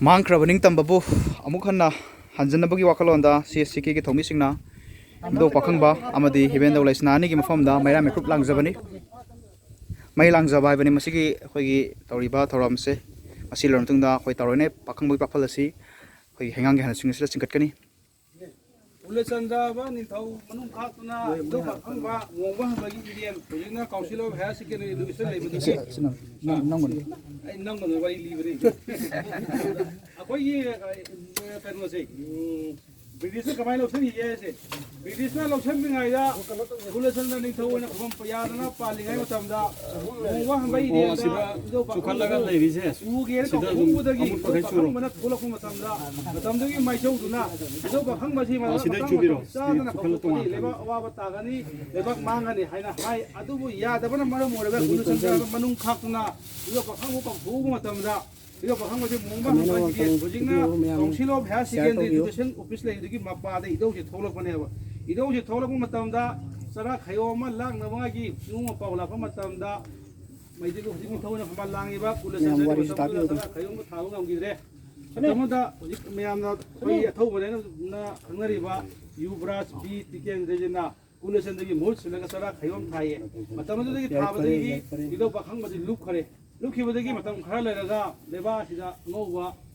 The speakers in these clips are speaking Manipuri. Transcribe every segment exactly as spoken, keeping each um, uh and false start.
ꯃꯥꯡꯈ꯭ꯔꯕ ꯅꯤꯡꯇꯝꯕꯕꯨ ꯑꯃꯨꯛ ꯍꯟꯅ ꯍꯟꯖꯤꯟꯅꯕꯒꯤ ꯋꯥꯈꯜꯂꯣꯟꯗ ꯁꯤ ꯑꯦꯁ ꯁꯤ ꯀꯦꯒꯤ ꯊꯧꯃꯤꯁꯤꯡꯅ ꯏꯕꯨꯙꯧ ꯄꯥꯈꯪꯕ ꯑꯃꯗꯤ ꯏꯕꯦꯟꯗꯧ ꯂꯩꯁꯅꯥ ꯑꯅꯤꯒꯤ ꯃꯐꯝꯗ ꯃꯩꯔꯥ ꯃꯤꯀꯨꯞ ꯂꯥꯡꯖꯕꯅꯤ꯫ ꯃꯩ ꯂꯥꯡꯖꯕ ꯍꯥꯏꯕꯅꯤ ꯃꯁꯤꯒꯤ ꯑꯩꯈꯣꯏꯒꯤ ꯇꯧꯔꯤꯕ ꯊꯧꯔꯝꯁꯦ꯫ ꯃꯁꯤ ꯂꯣꯏꯔꯕ ꯃꯇꯨꯡꯗ ꯑꯩꯈꯣꯏ ꯇꯧꯔꯣꯏꯅꯦ ꯄꯥꯈꯪꯕꯒꯤ ꯄꯥꯐꯜ ꯑꯁꯤ ꯑꯩꯈꯣꯏꯒꯤ ꯍꯩꯉꯥꯡꯒꯤ ꯍꯥꯟꯅ ꯆꯤꯡ ꯑꯁꯤꯗ ꯆꯤꯡꯈꯠꯀꯅꯤ꯫ ꯀꯨꯂꯆꯟꯗ꯭ꯔꯕ ꯅꯤꯡꯊꯧ ꯃꯅꯨꯡ ꯈꯥꯛꯇꯨꯅ ꯏꯕꯨꯙꯧ ꯄꯥꯈꯪꯕ ꯃꯣꯡꯕ ꯍꯝꯕꯒꯤ ꯏꯔꯦꯟ ꯍꯧꯖꯤꯛꯅ Council of Higher Secondary Education ꯂꯩꯕꯗꯨꯒꯤ ꯑꯩ ꯅꯪꯕꯨ ꯋꯥꯔꯤ ꯂꯤꯕꯅꯤ꯫ ꯑꯩꯈꯣꯏꯒꯤ ꯑ, ꯀꯩꯅꯣꯁꯦ, ꯎꯝ, ꯕ꯭ꯔꯤꯇꯤꯁꯅ ꯀꯃꯥꯏꯅ ꯂꯧꯁꯤꯟꯈꯤꯒꯦ ꯍꯥꯏꯁꯦ, ꯕ꯭ꯔꯤꯇꯤꯁꯅ ꯂꯧꯁꯤꯟꯗ꯭ꯔꯤꯉꯩꯗ ꯀꯨꯂꯆꯟꯗ꯭ꯔ ꯅꯤꯡꯊꯧ ꯑꯣꯏꯅ ꯈꯨꯕꯝ ꯌꯥꯗꯅ ꯄꯥꯜꯂꯤꯉꯩ ꯃꯇꯝꯗ ꯃꯣꯡꯕ ꯍꯝꯕꯒꯤ ꯏꯔꯦꯟꯗ ꯏꯕꯨꯙꯧ ꯄꯥꯈꯪꯕ ꯆꯨꯈꯠꯂꯒ ꯂꯩꯔꯤꯁꯦ ꯎꯒꯦꯅ ꯁꯤꯗ ꯑꯗꯨꯝ ꯀꯧꯕꯗꯒꯤ ꯑꯃꯨꯠ ꯏꯕꯨꯙꯧ ꯄꯥꯈꯩ ꯆꯨꯔꯣ꯫ ꯄꯥꯈꯪꯕꯅ ꯊꯣꯛꯂꯛꯄ ꯃꯇꯝꯗ ꯃꯇꯝꯗꯨꯒꯤ ꯃꯥꯏꯆꯧꯗꯨꯅ ꯏꯕꯨꯙꯧ ꯄꯥꯈꯪꯕꯁꯤ ꯃꯇꯝ ꯆꯥꯗꯅ ꯆꯨꯈꯠꯂ ꯀꯧꯕꯗꯒꯤ ꯇꯣꯉꯥꯟ ꯂꯩꯕꯥꯛ ꯑꯋꯥꯕ ꯇꯥꯒꯅꯤ, ꯂꯩꯕꯥꯛ ꯃꯥꯡꯒꯅꯤ ꯍꯥꯏꯅ ꯍꯥꯏ꯫ ꯑꯗꯨꯕꯨ ꯌꯥꯗꯕꯅ ꯃꯔꯝ ꯑꯣꯏꯔꯒ ꯀꯨꯂꯆꯟꯗ꯭ꯔ ꯃꯅꯨꯡ ꯈꯥꯛꯇꯨꯅ ꯏꯕꯨꯙꯧ ꯄꯥꯈꯪꯕ ꯀꯧꯊꯣꯛꯎꯕ ꯃꯇꯝꯗ ꯏꯕꯨꯙꯧ ꯄꯥꯈꯪꯕꯁꯦ ꯃꯣꯡꯕ ꯍꯝꯕ ꯍꯤꯔꯦꯟ ꯍꯧꯖꯤꯛꯅ Council of Higher Secondary Education Office ꯂꯩꯔꯤꯗꯨꯒꯤ ꯃꯄꯥꯗ ꯏꯙꯧꯁꯦ ꯊꯣꯛꯂꯛꯄꯅꯦꯕ꯫ ꯏꯙꯧꯁꯦ ꯊꯣꯛꯂꯛꯄ ꯃꯇꯝꯗ ꯆꯔꯥ ꯈꯌꯣꯝ ꯑꯃ ꯂꯥꯛꯅꯕꯒꯤ ꯆꯤꯡꯉꯨ ꯃꯄꯥꯎ ꯂꯥꯛꯄ ꯃꯇꯝꯗ ꯃꯩꯗꯤꯒ ꯍꯧꯖꯤꯛ ꯅꯤꯡꯊꯧꯅ ꯐꯝꯕꯥꯜ ꯂꯥꯡꯉꯤꯕ ꯀꯨꯂꯆꯟꯗ꯭ꯔꯒꯤ ꯃꯇꯝꯗꯨꯗ ꯆꯔꯥ ꯈꯌꯣꯝ ꯑꯃ ꯊꯥꯕ ꯉꯝꯈꯤꯗ꯭ꯔꯦ꯫ ꯃꯇꯝ ꯑꯃꯗ ꯍꯧꯖꯤꯛ ꯃꯌꯥꯝꯅ ꯑꯩꯈꯣꯏꯒꯤ ꯑꯊꯧꯕꯅꯦꯅ ꯈꯪꯅꯔꯤꯕ ꯌꯨꯕꯔꯥꯖ ꯕꯤ ꯇꯤꯀꯦꯟꯗ꯭ꯔꯖꯤꯅ ꯀꯨꯂꯆꯟꯗ꯭ꯔꯒꯤ ꯃꯍꯨꯠ ꯁꯤꯜꯂꯒ ꯆꯔꯥ ꯈꯌꯣꯝ ꯊꯥꯏꯌꯦ꯫ ꯃꯇꯝ ꯑꯗꯨꯗꯒꯤ ꯊꯥꯕꯗꯒꯤ ꯏꯙꯧ ꯄꯥꯈꯪꯕꯗꯤ ꯂꯨꯞꯈ꯭ꯔꯦ꯫ ꯂꯨꯞꯈꯤꯕꯗꯒꯤ ꯃꯇꯝ ꯈꯔ ꯂꯩꯔꯒ ꯂꯩꯕꯥꯛ ꯑꯁꯤꯗ ꯑꯉꯧꯕ,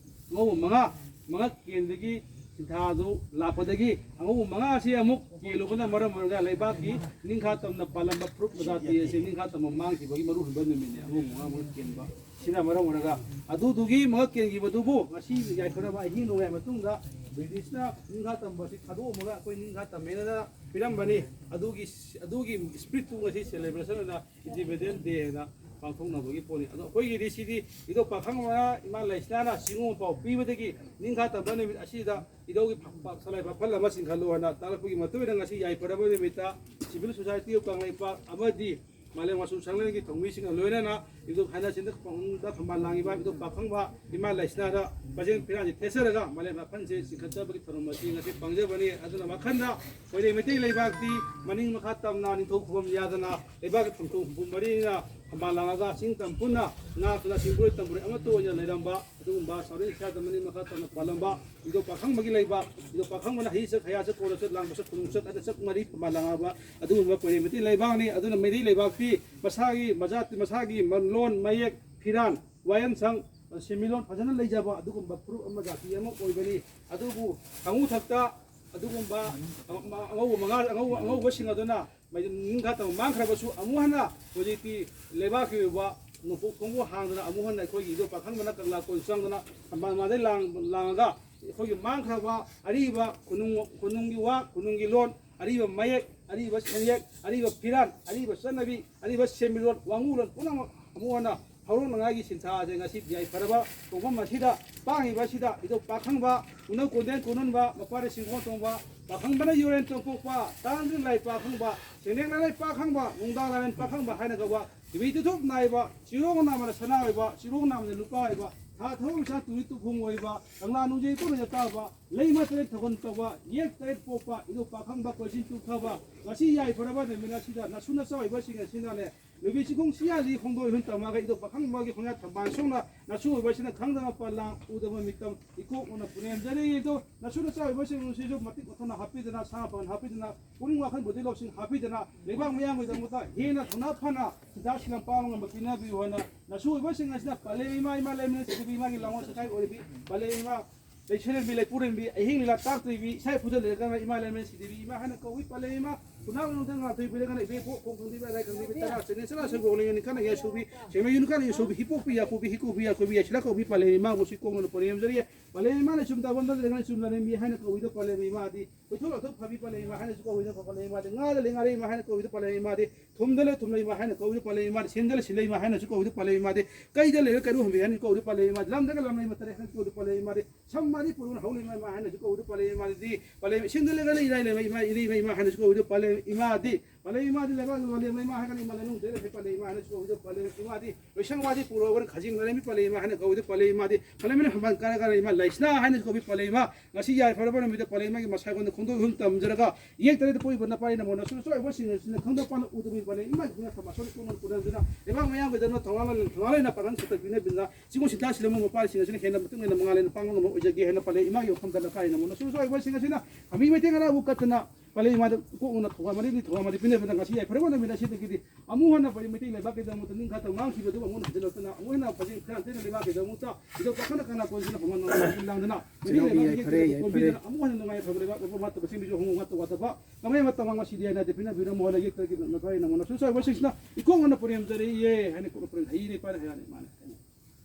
ꯑꯉꯧꯕ ꯃꯉꯥ, ꯃꯉꯛ ꯀꯦꯟꯕꯒꯤ ꯁꯤꯟꯊꯥꯗꯨ ꯂꯥꯛꯄꯗꯒꯤ ꯑꯉꯧꯕ ꯃꯉꯥ ꯑꯁꯤ ꯑꯃꯨꯛ ꯀꯦꯜꯂꯨꯕꯅ ꯃꯔꯝ ꯑꯣꯏꯔꯒ ꯂꯩꯕꯥꯛꯀꯤ ꯅꯤꯡꯈꯥ ꯇꯝꯅ ꯄꯥꯜꯂꯝꯕ ꯐꯨꯔꯨꯞ ꯃꯖꯥꯇꯤ ꯑꯁꯤ ꯅꯤꯡꯈꯥ ꯇꯝꯕ ꯃꯥꯡꯈꯤꯕꯒꯤ ꯃꯔꯨ ꯍꯨꯟꯕ ꯅꯨꯃꯤꯠꯅꯤ꯫ ꯑꯉꯧꯕ ꯃꯉꯥ ꯃꯉꯛ ꯀꯦꯟꯕ ꯁꯤꯅ ꯃꯔꯝ ꯑꯣꯏꯔꯒ ꯑꯗꯨꯗꯨꯒꯤ ꯃꯉꯛ ꯀꯦꯟꯈꯤꯕꯗꯨꯕꯨ ꯉꯁꯤ ꯌꯥꯏꯐꯅꯕ ꯑꯍꯤꯡ ꯅꯣꯡꯌꯥꯏ ꯃꯇꯨꯡꯗ ꯕ꯭ꯔꯤꯇꯤꯁꯅ ꯅꯤꯡꯈꯥ ꯇꯝꯕ ꯑꯁꯤ ꯊꯥꯗꯣꯛꯑꯝꯃꯒ ꯑꯩꯈꯣꯏ ꯅꯤꯡꯈꯥ ꯇꯝꯃꯦꯅ ꯄꯤꯔꯝꯕꯅꯤ꯫ ꯑꯗꯨꯒꯤ, ꯑꯗꯨꯒꯤ ꯏꯁꯄꯤꯔꯤꯠꯇꯨ ꯉꯁꯤ ꯁꯦꯂꯦꯕ꯭ꯔꯦꯁꯟ ꯑꯣꯏꯅ ꯏꯟꯗꯤꯄꯦꯟꯗꯦꯟꯁ ꯗꯦ ꯍꯥꯏꯅ ꯄꯥꯡꯊꯣꯛꯅꯕꯒꯤ ꯄꯣꯠꯅꯤ꯫ ꯑꯗꯣ ꯑꯩꯈꯣꯏꯒꯤꯗꯤ ꯁꯤꯗꯤ ꯏꯙꯧ ꯄꯥꯈꯪꯕꯅ ꯏꯃꯥ ꯂꯩꯁꯅꯥꯅ ꯆꯤꯡꯉꯨ ꯄꯥꯎ ꯄꯤꯕꯗꯒꯤ ꯅꯤꯡꯈꯥ ꯇꯝꯕ ꯅꯨꯃꯤꯠ ꯑꯁꯤꯗ ꯏꯙꯧꯒꯤ ꯐ-, ꯐ-, ꯁꯂꯥꯏ ꯄꯥꯐꯜ ꯑꯃ ꯆꯤꯡꯈꯠꯂꯨ ꯍꯥꯏꯅ ꯇꯥꯛꯂꯛꯄꯒꯤ ꯃꯇꯨꯡ ꯏꯟꯅ ꯉꯁꯤ ꯌꯥꯏꯐꯔꯕ ꯅꯨꯃꯤꯠꯇ civil society of ꯀꯪꯂꯩꯄꯥꯛ ꯑꯃꯗꯤ ꯃꯥꯂꯦꯝ ꯃꯆꯨ ꯁꯪꯂꯦꯟꯒꯤ ꯊꯧꯃꯤꯁꯤꯡꯒ ꯂꯣꯏꯅꯅ ꯏꯕꯨꯙꯧ ꯍꯥꯏꯅ ꯆꯤꯟꯗ ꯈꯨꯕꯝꯗ ꯐꯝꯕꯥꯜ ꯂꯥꯡꯉꯤꯕ ꯏꯕꯨꯙꯧ ꯄꯥꯈꯪꯕ ꯏꯃꯥ ꯂꯩꯁꯅꯥꯗ ꯄꯖꯦꯡ ꯐꯤꯔꯥꯟꯁꯤ ꯊꯦꯠꯆꯔꯒ ꯃꯥꯂꯦꯝ ꯃꯥꯄꯟꯁꯦ ꯆꯤꯡꯈꯠꯆꯕꯒꯤ ꯊꯧꯔꯝ ꯑꯁꯤ ꯉꯁꯤ ꯄꯥꯡꯖꯕꯅꯤ꯫ ꯑꯗꯨꯅ ꯋꯥꯈꯜꯗ ꯈꯣꯏꯔꯩ ꯃꯩꯇꯩ ꯂꯩꯕꯥꯛꯇꯤ ꯃꯅꯤꯡ ꯃꯈꯥ ꯇꯝꯅ ꯅꯤꯡꯊꯧ ꯈꯨꯕꯝ ꯌꯥꯗꯅ ꯂꯩꯕꯥꯛꯀꯤ ꯐꯝꯐꯝ ꯍꯨꯝꯐꯨ ꯃꯔꯤꯅ ꯃꯥ ꯂꯥꯡꯉꯒ ꯆꯤꯡ ꯇꯝ ꯄꯨꯟꯅ ꯉꯥꯛꯇꯨꯅ ꯆꯤꯡꯕꯣꯏ ꯇꯝꯕꯣꯏ ꯑꯃꯠꯇ ꯑꯣꯏꯅ ꯂꯩꯔꯝꯕ, ꯑꯗꯨꯒꯨꯝꯕ ꯁꯥꯎꯔꯤ ꯁꯥꯗ ꯃꯅꯤꯡ ꯃꯈꯥ ꯇꯝꯅ ꯄꯥꯜꯂꯝꯕ ꯏꯗꯣ ꯄꯥꯈꯪꯕꯒꯤ ꯂꯩꯕꯥꯛ, ꯏꯗꯣ ꯄꯥꯈꯪꯕꯅ ꯍꯩ ꯆꯠ, ꯍꯌꯥ ꯆꯠ, ꯀꯣꯟꯅ ꯆꯠ, ꯂꯥꯡꯕ ꯆꯠ, ꯈꯨꯅꯨꯡ ꯆꯠ, ꯑꯗ ꯆꯠ ꯃꯔꯤ ꯃꯥ ꯂꯥꯡꯉꯕ ꯑꯗꯨꯒꯨꯝꯕ ꯄꯔꯦꯃꯇꯤ ꯂꯩꯕꯥꯛꯅꯤ꯫ ꯑꯗꯨꯅ ꯃꯩꯇꯩ ꯂꯩꯕꯥꯛꯇꯤ ꯃꯁꯥꯒꯤ ꯃꯖꯥꯠ, ꯃꯁꯥꯒꯤ ꯂꯣꯟ, ꯃꯌꯦꯛ, ꯐꯤꯔꯥꯟ, ꯋꯥꯌꯦꯜꯁꯪ, ꯁꯦꯟꯃꯤꯠꯂꯣꯟ ꯐꯖꯅ ꯂꯩꯖꯕ ꯑꯗꯨꯒꯨꯝꯕ ꯐꯨꯔꯨꯞ ꯑꯃ, ꯖꯥꯇꯤ ꯑꯃ ꯑꯣꯏꯕꯅꯤ꯫ ꯑꯗꯨꯕꯨ ꯈꯥꯉꯨ ꯊꯛꯇ ꯑꯗꯨꯒꯨꯝꯕ ꯑꯉꯧꯕ ꯃꯉꯥ, ꯑꯉꯧꯕ, ꯑꯉꯧꯕꯁꯤꯡ ꯑꯗꯨꯅ ꯃꯩ-, ꯅꯤꯡꯈꯥ ꯇꯝꯕ ꯃꯥꯡꯈ꯭ꯔꯕꯁꯨ, ꯑꯃꯨꯛ ꯍꯟꯅ ꯍꯧꯖꯤꯛꯇꯤ ꯂꯩꯕꯥꯛꯀꯤ ꯑꯣꯏꯕ ꯅꯣꯡꯄꯣꯛ ꯊꯣꯡꯕꯨ ꯍꯥꯡꯗꯅ, ꯑꯃꯨꯛ ꯍꯟꯅ ꯑꯩꯈꯣꯏꯒꯤ ꯏꯗꯣ ꯄꯥꯈꯪꯕꯅ ꯀꯪꯂꯥ ꯀꯣꯟ ꯆꯪꯗꯅ, ꯃꯥ-, ꯃꯥꯗꯩ ꯂꯥꯡ-, ꯂꯥꯡꯉꯒ ꯑꯩꯈꯣꯏꯒꯤ ꯃꯥꯡꯈ꯭ꯔꯕ ꯑꯔꯤꯕ ꯈꯨꯅꯨꯡ, ꯈꯨꯅꯨꯡꯒꯤ ꯋꯥ, ꯈꯨꯅꯨꯡꯒꯤ ꯂꯣꯟ, ꯑꯔꯤꯕ ꯃꯌꯦꯛ, ꯑꯔꯤꯕ ꯁꯦꯟꯌꯦꯛ, ꯑꯔꯤꯕ ꯐꯤꯔꯥꯟ, ꯑꯔꯤꯕ ꯆꯠꯅꯕꯤ, ꯑꯔꯤꯕ ꯁꯦꯟꯃꯤꯠꯂꯣꯟ, ꯋꯥꯉꯨꯂꯣꯟ ꯄꯨꯝꯅꯃꯛ ꯑꯃꯨꯛ ꯍꯟꯅ ꯍꯧꯔꯛꯅꯉꯥꯏꯒꯤ ꯁꯤꯟꯊꯥꯁꯦ ꯉꯁꯤ ꯌꯥꯏꯐꯔꯕ ꯈꯣꯡꯐꯝ ꯑꯁꯤꯗ, ꯇꯥꯡꯉꯤꯕ ꯑꯁꯤꯗ ꯏꯗꯣ ꯄꯥꯈꯪꯕ, ꯎꯅꯧ ꯀꯣꯟꯗꯦꯟ ꯀꯣꯟꯍꯟꯕ, ꯃꯄꯥꯔꯤ ꯆꯤꯡꯈꯣꯡ ꯇꯣꯡꯕ, ꯄꯥꯈꯪꯕꯅ ꯌꯣꯔꯦꯟ ꯇꯣꯡꯄꯣꯛꯄ, ꯇꯥꯡꯗ꯭ꯔꯤꯡ ꯂꯥꯏ ꯄꯥꯈꯪꯕ, ꯁꯦꯡꯅꯦꯛ ꯂꯥꯏ ꯄꯥꯈꯪꯕ, ꯅꯨꯡꯗꯥꯡ ꯂꯥꯏꯔꯦꯟ ꯄꯥꯈꯪꯕ ꯍꯥꯏꯅ ꯀꯧꯕ ꯅꯨꯃꯤꯠ ꯇꯨꯊꯨꯞ ꯅꯥꯏꯕ, ꯆꯤꯔꯣꯡ ꯅꯥꯝꯃꯅ ꯁꯅꯥ ꯑꯣꯏꯕ, ꯆꯤꯔꯣꯡ ꯅꯥꯝꯃꯅ ꯂꯨꯄꯥ ꯑꯣꯏꯕ, ꯊꯥ ꯊꯧꯔꯝ ꯏꯁꯥ ꯇꯨꯔꯤ ꯇꯨꯐꯣꯡ ꯑꯣꯏꯕ, ꯀꯪꯂꯥ ꯅꯨꯡꯖꯩ ꯄꯨꯝꯅ ꯇꯥꯕ, ꯂꯩꯃ ꯇꯔꯦꯠ ꯊꯧꯒꯜ ꯇꯧꯕ, ꯌꯦꯛ ꯇꯔꯦꯠ ꯄꯣꯛꯄ ꯏꯗꯣ ꯄꯥꯈꯪꯕ ꯀꯣꯏꯁꯤꯟ ꯇꯨꯊꯕ, ꯉꯁꯤ ꯌꯥꯏꯐꯔꯕ ꯅꯨꯃꯤꯠ ꯑꯁꯤꯗ ꯅꯁꯨ ꯅꯆꯥ ꯑꯣꯏꯕꯁꯤꯡ ꯑꯁꯤꯅꯅꯦ, ꯅꯨꯄꯤ ꯆꯤꯡꯈꯣꯡ ꯆꯤꯌꯥꯜꯂꯤ ꯈꯣꯡꯗꯣꯏ ꯍꯨꯟ ꯇꯝꯃꯒ ꯏꯗꯣ ꯄꯥꯈꯪꯕꯒꯤ ꯈꯣꯡꯌꯥ ꯊꯝꯕꯥꯜ ꯁꯣꯛꯅ ꯅꯁꯨ ꯑꯣꯏꯕꯁꯤꯅ ꯈꯪꯗꯕ ꯄꯂꯥꯡ ꯎꯗꯕ ꯃꯤꯇꯝ ꯏꯀꯣꯛ ꯑꯣꯏꯅ ꯄꯨꯅꯦꯝꯖꯔꯤ꯫ ꯑꯗꯣ ꯅꯁꯨ ꯅꯆꯥ ꯑꯣꯏꯕꯁꯤꯡ ꯑꯁꯤꯁꯨ ꯃꯇꯤꯛ ꯃꯊꯧꯅꯥ ꯍꯥꯞꯄꯤꯗꯅ, ꯁꯥ ꯄꯥꯟ ꯍꯥꯞꯄꯤꯗꯅ, ꯄꯨꯛꯅꯤꯡ ꯋꯥꯈꯜ ꯕꯨꯗꯤ ꯂꯧꯁꯤꯡ ꯍꯥꯞꯄꯤꯗꯅ, ꯂꯩꯕꯥꯛ ꯃꯤꯌꯥꯝꯒꯤꯗꯃꯛꯇ ꯍꯦꯟꯅ ꯊꯧꯅꯥ ꯐꯅ ꯁꯤꯗꯥ ꯁꯤꯂꯝ ꯄꯥꯡꯕ ꯉꯝꯕ ꯄꯤꯅꯕꯤꯌꯨ ꯍꯥꯏꯅ ꯅꯁꯨ ꯑꯣꯏꯕꯁꯤꯡ ꯑꯁꯤꯅ ꯄꯂꯦꯝ ꯏꯃꯥ, ꯏꯃꯥ ꯂꯩꯃꯔꯦꯟ ꯁꯤꯗꯕꯤ, ꯏꯃꯥꯒꯤ ꯂꯥꯡꯑꯣꯟ ꯁꯛꯇꯥꯛ ꯑꯣꯏꯔꯤꯕꯤ ꯄꯂꯦꯝ ꯏꯃꯥ, ꯂꯩꯁꯦꯝꯕꯤ, ꯂꯩꯄꯨꯔꯦꯝꯕꯤ, ꯑꯍꯤꯡ ꯂꯤꯂꯥ ꯇꯥꯛꯇꯣꯏꯕꯤ, ꯏꯁꯥ ꯏꯄꯨꯗ ꯂꯩꯔꯒꯅ ꯏꯃꯥ ꯂꯩꯃꯔꯦꯟ ꯁꯤꯗꯕꯤ ꯏꯃꯥ ꯍꯥꯏꯅ ꯀꯧꯏ꯫ ꯄꯂꯦꯝ ꯏꯃꯥ ꯈꯨꯅꯥꯎ ꯅꯨꯡꯗ ꯉꯥꯊꯣꯏ ꯄꯤꯔꯒꯅ ꯏꯕꯦ ꯄꯣꯛ ꯈꯣꯡ ꯈꯪꯗꯕꯤ ꯑꯔꯥꯏ ꯈꯪꯗꯕꯤ ꯇꯔꯥ ꯆꯅꯤ ꯆꯔꯥ ꯁꯣꯏꯕ ꯋꯥꯡꯂꯦꯟ ꯌꯣꯅꯤ ꯀꯟꯅ ꯌꯥꯏꯁꯣꯕꯤ, ꯁꯦꯡꯃꯩ ꯌꯨꯅꯤ ꯀꯟꯅ ꯌꯥꯏꯁꯣꯕꯤ, ꯍꯤꯄꯣꯛꯄꯤ ꯌꯥꯀꯣꯕꯤ, ꯍꯤꯀꯣꯕꯤ ꯌꯥꯀꯣꯕꯤ, ꯌꯥꯏꯁꯤꯜꯂꯥ ꯀꯧꯕꯤ ꯄꯂꯦꯝ ꯏꯃꯥꯕꯨ ꯁꯤ ꯀꯣꯡꯅ ꯄꯔꯦꯝꯖꯔꯤ꯫ ꯄꯂꯦꯝ ꯏꯃꯥꯅ ꯆꯨꯝ ꯇꯥꯕꯝꯗ ꯂꯩꯔꯒꯅ ꯆꯨꯝ ꯂꯥꯂꯦꯝꯕꯤ ꯍꯥꯏꯅ ꯀꯧꯏꯗ ꯄꯂꯦꯝ ꯏꯃꯥꯗꯤ꯫ ꯀꯣꯏꯊꯣꯛ ꯂꯥꯊꯣꯛ ꯐꯕꯤ ꯄꯂꯦꯝ ꯏꯃꯥ ꯍꯥꯏꯅꯁꯨ ꯀꯧꯏꯗ ꯄꯂꯦꯝ ꯏꯃꯥꯗꯤ꯫ ꯉꯥꯗ ꯂꯩ ꯉꯥꯔꯦꯝꯃ ꯍꯥꯏꯅ ꯀꯧꯏꯗ ꯄꯂꯦꯝ ꯏꯃꯥꯗꯤ꯫ ꯊꯨꯝꯗ ꯂꯩ ꯊꯨꯝꯂꯩꯃ ꯍꯥꯏꯅ ꯀꯧꯏꯗ ꯄꯂꯦꯝ ꯏꯃꯥꯗꯤ꯫ ꯁꯦꯟꯗ ꯂꯩ ꯁꯤꯟꯂꯩꯃ ꯍꯥꯏꯅꯁꯨ ꯀꯧꯏꯗ ꯄꯂꯦꯝ ꯏꯃꯥꯗꯤ꯫ ꯀꯩꯗ ꯂꯩꯔꯒ ꯀꯩꯔꯨ ꯍꯟꯕꯤ ꯍꯥꯏꯅ ꯀꯧꯏꯗ ꯄꯂꯦꯝ ꯏꯃꯥꯗꯤ꯫ ꯂꯝꯗꯒ ꯂꯝꯂꯩꯃ ꯇꯔꯦꯠ ꯍꯥꯏꯅ ꯀꯧꯏꯗ ꯄꯂꯦꯝ ꯏꯃꯥꯗꯤ꯫ ꯁꯝ ꯃꯔꯤ ꯄꯨꯔꯨꯅ ꯍꯧꯂꯩꯃ ꯏꯃꯥ ꯍꯥꯏꯅꯁꯨ ꯀꯧꯏꯗ ꯄꯂꯦꯝ ꯏꯃꯥꯗꯤ꯫ ꯄꯂꯦꯝ ꯏꯁꯤꯡꯗ ꯂꯩꯔꯒꯅ ꯏꯔꯥꯏ ꯂꯩꯃ ꯏꯃꯥ, ꯏꯔꯩꯃ ꯏꯃꯥ ꯍꯥꯏꯅꯁꯨ ꯀꯧꯏꯗ ꯄꯂꯦꯝ ꯏꯃꯥꯗꯤ꯫ ꯄꯂꯦ ꯏꯃꯥꯗꯤ ꯂꯩꯕꯥꯛ ꯃꯥꯂꯦꯝ ꯂꯩꯃꯥ ꯍꯥꯏꯒꯅꯤ, ꯏꯃꯥ ꯂꯩꯅꯨꯡꯗ ꯂꯩ ꯄꯂꯦ ꯏꯃꯥ ꯍꯥꯏꯅꯁꯨ ꯀꯧꯏꯗꯣ ꯄꯂꯦ ꯏꯃꯥꯗꯤ ꯂꯣꯏꯁꯪ ꯋꯥꯗꯤ ꯄꯨꯔꯛꯑꯣ ꯈꯖꯤꯡ ꯂꯩꯔꯝꯃꯤ ꯄꯂꯦ ꯏꯃꯥ ꯍꯥꯏꯅ ꯀꯧꯏꯗꯣ ꯄꯂꯦ ꯏꯃꯥꯗꯤ ꯈꯜꯂꯝꯃꯤꯅ ꯍꯃꯜ ꯀꯥꯔ ꯀꯥꯔ ꯏꯃꯥ ꯂꯩꯁꯅꯥ ꯍꯥꯏꯅꯁꯨ ꯀꯧꯏ ꯄꯂꯦ ꯏꯃꯥ꯫ ꯉꯁꯤ ꯌꯥꯏꯐꯔꯕ ꯅꯨꯃꯤꯠꯇ ꯄꯂꯦ ꯏꯃꯥꯒꯤ ꯃꯁꯥꯏꯒꯣꯟꯗ ꯈꯣꯡꯗꯣꯛ ꯑꯍꯨꯝ ꯇꯝꯖꯔꯒ ꯌꯦꯛꯇꯔꯦꯗ ꯄꯣꯛꯏꯕ ꯅꯄꯥ ꯏꯅꯃꯣ ꯅꯁꯨ ꯁꯣꯏꯕꯁꯤꯡ ꯑꯁꯤꯅ ꯈꯪꯗ ꯄꯥꯅ ꯎꯗꯕꯤ ꯄꯂꯦ ꯏꯃꯥꯒꯤ ꯈꯨꯅ ꯊꯝꯕ ꯁꯣꯏ ꯄꯨꯛꯅ ꯄꯨꯅꯗꯨꯅ ꯂꯩꯕꯥꯛ ꯃꯌꯥꯝꯒꯤꯗꯃꯛ ꯊꯧꯅꯥ ꯂꯩꯅ ꯊꯧꯅꯥ ꯂꯩꯅ ꯄꯥꯡꯒꯜ ꯁꯛꯇ ꯄꯤꯅꯕꯤꯗꯨꯅ ꯁꯤꯒꯨꯝ ꯁꯤꯟꯊꯥ ꯁꯤꯜꯂꯝꯕ ꯃꯄꯥꯁꯤꯡ ꯑꯁꯤꯅ ꯍꯦꯟꯅ ꯃꯇꯨꯡ ꯏꯟꯅ ꯃꯉꯥ ꯂꯩꯅ ꯄꯥꯡꯕ ꯉꯝꯕ ꯑꯣꯏꯖꯒꯦ ꯍꯥꯏꯅ ꯄꯂꯦ ꯏꯃꯥꯒꯤ ꯋꯥꯐꯝꯗ ꯅꯄꯥ ꯏꯅꯃꯣ ꯅꯁꯨ ꯁꯣꯏꯕꯁꯤꯡ ꯑꯁꯤꯅ ꯍꯥꯃꯤ ꯃꯩꯇꯩ ꯉꯔꯥꯕꯨ ꯀꯠꯇꯅ ꯄꯂꯦ ꯏꯃꯥꯗ ꯀꯣꯛꯅ ꯊꯧꯋꯥ ꯃꯔꯤꯅꯤ ꯊꯧꯋꯥ ꯃꯔꯤ ꯄꯤꯅꯕꯗ ꯉꯁꯤ ꯌꯥꯏꯐꯔꯕ ꯅꯨꯃꯤꯠ ꯑꯁꯤꯗꯒꯤꯗꯤ ꯑꯃꯨꯛ ꯍꯟꯅ ꯄꯂꯦ ꯃꯩꯇꯩ ꯂꯩꯕꯥꯛꯀꯤꯗꯃꯛꯇ ꯅꯤꯡꯈꯥ ꯇꯧ ꯉꯥꯡꯈꯤꯕꯗꯨ ꯑꯃꯨꯛ ꯍꯟꯅ ꯍꯟꯖꯤꯜꯂꯛꯇꯅ ꯑꯃꯨꯛ ꯍꯟꯅ ꯄꯂꯦ ꯈꯔ ꯇꯦꯟꯅ ꯂꯩꯕꯥꯛꯀꯤꯗꯃꯛꯇ ꯏꯗꯧ ꯄꯥꯈꯠꯅ ꯀꯅꯥ ꯀꯣꯟꯁꯤꯅ ꯍꯣꯡꯍꯟ ꯂꯥꯡꯗꯅ ꯃꯩꯇꯩ ꯏꯅꯥꯎꯒꯤ ꯂꯩꯕꯥꯛꯀꯤ ꯌꯥꯏꯐꯔꯦ, ꯌꯦꯛꯇꯒꯤ ꯌꯥꯏꯐꯔꯦ꯫ ꯀꯣꯟꯕꯤꯗꯅ ꯑꯃꯨꯛ ꯍꯟꯅ ꯅꯨꯡꯉꯥꯏ ꯐꯕ ꯂꯩꯕꯥꯛ ꯂꯩꯕꯥꯛ ꯃꯥꯠꯇꯕꯁꯤꯡꯗꯨꯁꯨ ꯍꯣꯡꯉꯨ ꯉꯥꯛꯇ ꯋꯥꯠꯇꯕ ꯀꯃꯥꯏ ꯃꯇꯝ ꯃꯥꯡꯕ ꯁꯤꯗꯤ ꯍꯥꯏꯅ ꯗꯦꯐꯤꯅ ꯕꯤꯔꯝ ꯃꯣꯍꯣꯟꯅ ꯌꯦꯛꯇꯒꯤ ꯅꯈꯣꯏ ꯅꯃꯣ ꯅꯁꯨ ꯁꯣꯏꯕꯁꯤꯡꯁꯤꯅ ꯏꯀꯣꯛ ꯉꯟꯅ ꯄꯨꯔꯦꯝꯖꯔꯛꯏꯌꯦ ꯍꯥꯏꯅ ꯀꯣꯛꯅ ꯄꯨꯔꯦꯝ ꯍꯩꯔꯦ ꯄꯥꯏꯅ ꯍꯥꯏꯔꯛꯑꯅꯤ ꯃꯥꯅ꯫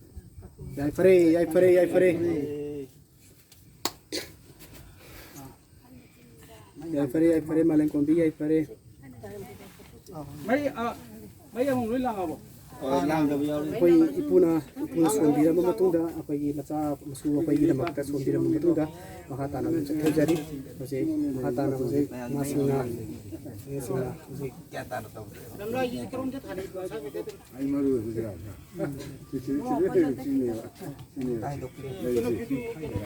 ꯌꯥꯏꯐꯔꯦ, ꯌꯥꯏꯐꯔꯦ, ꯌꯥꯏꯐꯔꯦ꯫ ꯌꯥꯏꯐꯔꯦ, ꯌꯥꯏꯐꯔꯦ, ꯃꯥꯂꯦꯝ ꯀꯣꯝꯕꯤ ꯌꯥꯏꯐꯔꯦ꯫ ꯃꯩ, ꯑ, ꯃꯩ ꯑꯃꯨꯛ ꯂꯣꯏ ꯂꯥꯡꯉꯕꯣ? ꯑꯩꯈꯣꯏ ꯏꯄꯨꯅ, ꯏꯄꯨꯅ ꯁꯣꯟꯕꯤꯔꯕ ꯃꯇꯨꯡꯗ ꯑꯩꯈꯣꯏꯒꯤ ꯃꯆꯥ ꯃꯁꯨ ꯑꯩꯈꯣꯏꯒꯤꯗꯃꯛꯇ ꯁꯣꯟꯕꯤꯔꯕ ꯃꯇꯨꯡꯗ ꯃꯈꯥ ꯇꯥꯅ ꯑꯗꯨꯝ ꯆꯠꯊꯖꯔꯤ꯫ ꯍꯧꯖꯤꯛ ꯃꯈꯥ ꯇꯥꯅ ꯍꯧꯖꯤꯛ ꯃꯥꯁꯤꯡꯅ, ꯃꯤꯁꯤꯡꯅ ꯍꯧꯖꯤꯛ ꯑꯩ ꯃꯔꯨ ꯑꯣꯏꯕ ꯖꯒꯥꯁꯦ꯫ ꯁꯤ, ꯁꯤ, ꯁꯤ, ꯁꯤꯅꯦꯕ꯫ ꯁꯤꯅꯦꯕ꯫ ꯂꯩꯔꯤꯁꯦ꯫